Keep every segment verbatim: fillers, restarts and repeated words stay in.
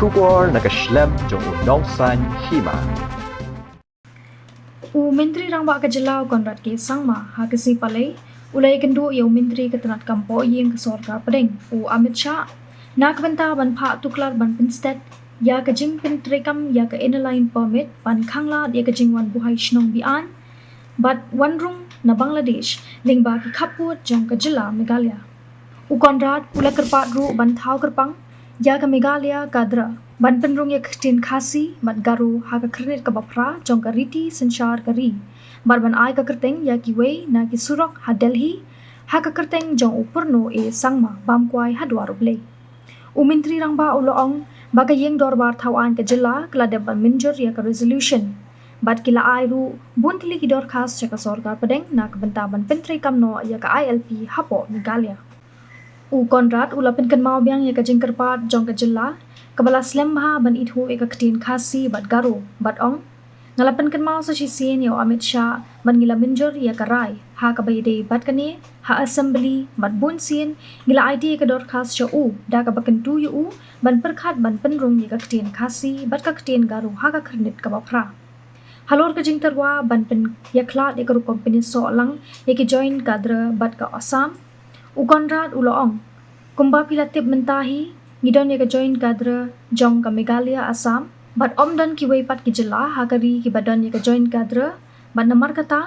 Khubor na ka shlem jong u nongsan hima. U Myntri Rangbah ka jylla u Conrad K Sangma ha ka sngi Palei u la ïakynduh ïa u Myntri ka tnat kam poh ïing ka sorkar pdeng u Amit Shah na ka bynta ban phah tuklar ban pynstet ïa ka jingpyntreikam ïa ka Inner Line Permit ban khanglad ïa ka jingwan buhai shnong be-aiñ bad wan rung na Bangladesh lyngba ki khappud jong ka jylla Meghalaya. U Conrad u la kyrpad ruh ban thaw kyrpang ïa ka Meghalaya Cadre ban pynrung ïa ka ktien Khasi bad Garo ha ka khyrnit kaba phra jong ka riti synshar ka ri bad ban ai ka kyrteng ïa kiwei na ki surok ha Delhi ha ka kyrteng jong u Purno A Sangma bam kwai ha dwar U Blei. U Myntri Rangbah u la ong ba ka ïing dorbar thaw aiñ ka jylla ka la dep ban mynjur ïa ka resolution bad ki la ai ruh bun tylli ki dorkhas sha ka sorkar pdeng na ka bynta ban pyntreikam noh ïa ka I L P hapoh Meghalaya. U Conrad u la pynkynmaw biang ïa ka jingkyrpad jong ka jylla kaba la slem bha ban ithuh ïa ka ktien Khasi bad Garo bad ong, nga la pynkynmaw sa shisien ïa u Amit Shah bad ngi la mynjur ïa ka rai ha kaba ïadei bad kane ha Assembly bad bun sien ngi la aiti ïa ka dorkhas sha u da kaba kyntu ïa u ban pyrkhat ban pynrung ïa ka ktien Khasi bad ka ktien Garo ha ka khyrnit kaba phra. Halor ka jingtyrwa ban pynïakhlad ïa ka rukom pynïasoh lang ïa ki joint cadre bad ka Assam, u Conrad u la ong, kumba phi la tip mynta hi, ngi don ïa ka joint cadre jong ka Meghalaya Assam bad ym don kiwei pat ki jylla ha ka ri kiba don ïa ka joint cadre bad namar kata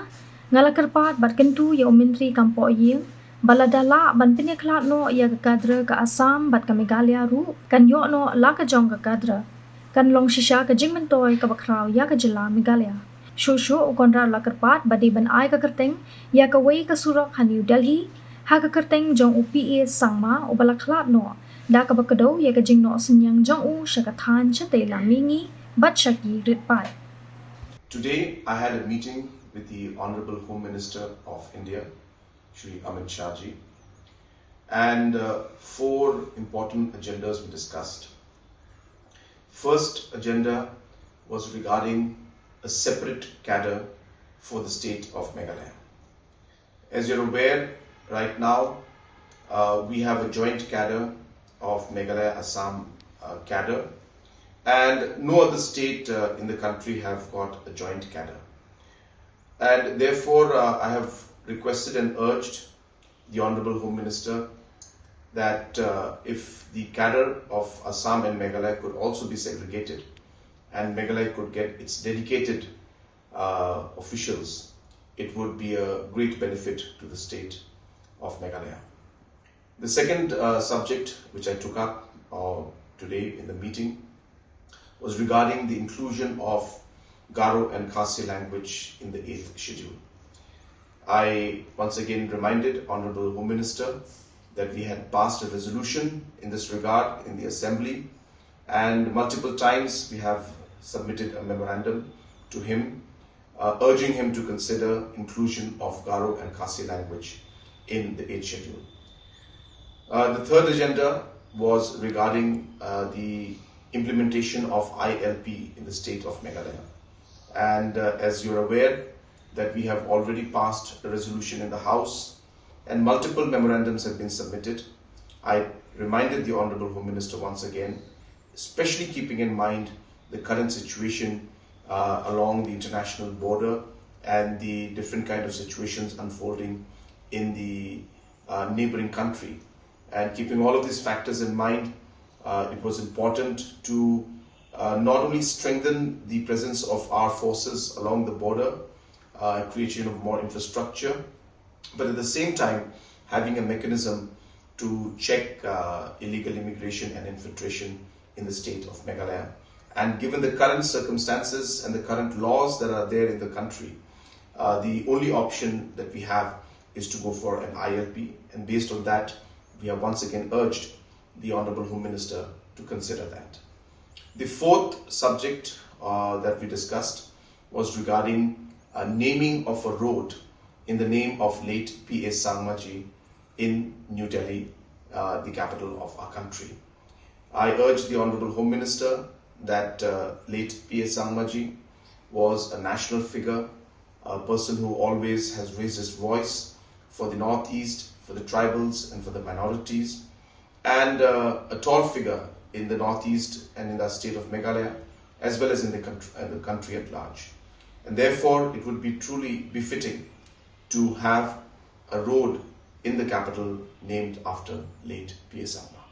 nga la kyrpad bad kyntu ïa u Myntri kam poh ïing ba lada lah ban pynïakhlad noh ïa ka cadre ka Assam bad ka Meghalaya ruh kan ïoh noh la ka jong ka cadre. Kan long shisha ka jingmyntoi kaba khraw ïa ka jylla Meghalaya. Shuh shuh u Conrad u la kyrpad ba dei ban ai ka kyrteng ïa kawei ka surok ha New Delhi ha ka kyrteng jong u P A Sangma uba la khlad noh da kaba kdew ïa ka jingnoh synñiang jong u sha ka thaiñ shatei lam mihngi bad sha ki rit paid. Today, I had a meeting with the Honorable Home Minister of India, Shri Amit Shah ji, and uh, four important agendas were discussed. First agenda was regarding a separate cadre for the state of Meghalaya. As you're aware, right now uh, we have a joint cadre of Meghalaya Assam uh, cadre, and no other state uh, in the country have got a joint cadre. And therefore, uh, I have requested and urged the Honorable Home Minister that uh, if the cadre of Assam and Meghalaya could also be segregated and Meghalaya could get its dedicated uh, officials, it would be a great benefit to the state of Meghalaya. The second uh, subject which I took up uh, today in the meeting was regarding the inclusion of Garo and Khasi language in the eighth schedule. I once again reminded Honorable Home Minister that we had passed a resolution in this regard in the Assembly, and multiple times we have submitted a memorandum to him uh, urging him to consider inclusion of Garo and Khasi language in the eighth schedule. Uh, the third agenda was regarding uh, the implementation of I L P in the state of Meghalaya. And uh, as you're aware, that we have already passed a resolution in the House and multiple memorandums have been submitted. I reminded the Honorable Home Minister once again, especially keeping in mind the current situation uh, along the international border and the different kind of situations unfolding in the uh, neighboring country. And keeping all of these factors in mind, uh, it was important to uh, not only strengthen the presence of our forces along the border, uh, creation of more infrastructure, but at the same time having a mechanism to check uh, illegal immigration and infiltration in the state of Meghalaya. And given the current circumstances and the current laws that are there in the country, uh, the only option that we have is to go for an I L P. And based on that, we have once again urged the Honorable Home Minister to consider that. The fourth subject uh, that we discussed was regarding a naming of a road in the name of late P A Sangmaji in New Delhi, uh, the capital of our country. I urge the Honorable Home Minister that uh, late P A Sangmaji was a national figure, a person who always has raised his voice for the Northeast, for the tribals, and for the minorities, and uh, a tall figure in the Northeast and in the state of Meghalaya, as well as in the country, uh, the country at large. And therefore, it would be truly befitting to have a road in the capital named after late P A Sangma.